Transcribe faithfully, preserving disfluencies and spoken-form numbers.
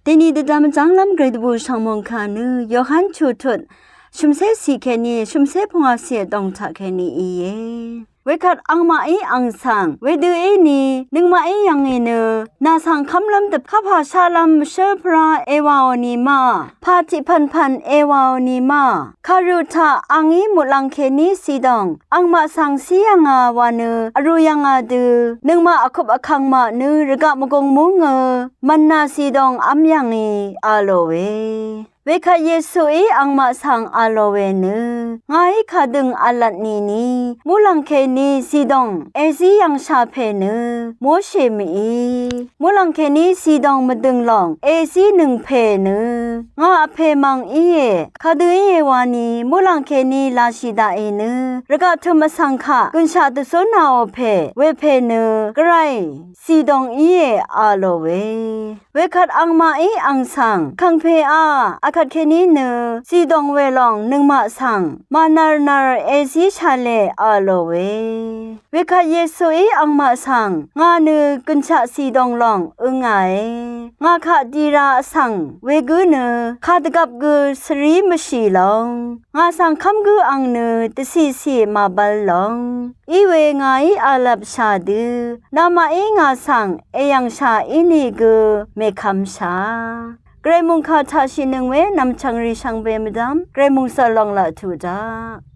Deni dvdvm jvnglvm grade bu shvngmung kà nø Yohan chu tut shvmse si keni shvmse pungasi dong taq keni iye. Wekvt angmaqí ang svng wedø íni nøngmaqí yv̀ngi nø nà svng kv́mlv́m dvpkvp hà shaqlv́m mvshǿl pvrá ewaò ni ma, pà tiq pv̀npv̀n ewaò ni ma, kàrø taq angí muqlàng keni zidong angmaq svng sí yv̀ngà wa nø vrū yv̀ngà dø nøngmaq vkup vkvng maq nø rvgaq mvgung mú ngø mv̀nà zidong v́m yv̀ngi a lòe. Wekvt Yesuí angmaq svng a lò we nø ngàí kadøng v̄lvt nìni muqlàng keni zidong ezí yv̀ngshà pè nø Moshe mìí muqlàng keni zidong mvdø̀ng lòng ezí nøng pè nø ngà vpè mv̀ng íe. Kadø íe wani muqlàng keni lashì daqì nø rvgaq tø̀m vsvng kaq gø̀nshaq dvzúnàò pè wepè nø gvray zidong íe a lò we. Wekvt angmaqí ang svng kàngpèá akvt keni nø zidong welòng nøngmaq svng mànarnar ezí shale a lò we. Wekvt Yesuí angmaq svng ngà nø gø̀nshaq zidong lòng øngàe. Ngà kaq dira vsvng wegǿ nø kadvgvp gø svrí mvshì lòng ngà svng kv́m gǿ ang nø dvcìcì màbvl lòng. Iwe ngàí alvpshà dø namaqí ngà svng èyv̀ngshà ínìgø mèkvmshà. Gvray mungkà taqshìnøng we nv̀mchv̀ngrì shvngbe mvdv́m gvray mungcv̀l lòng laq tuq daq.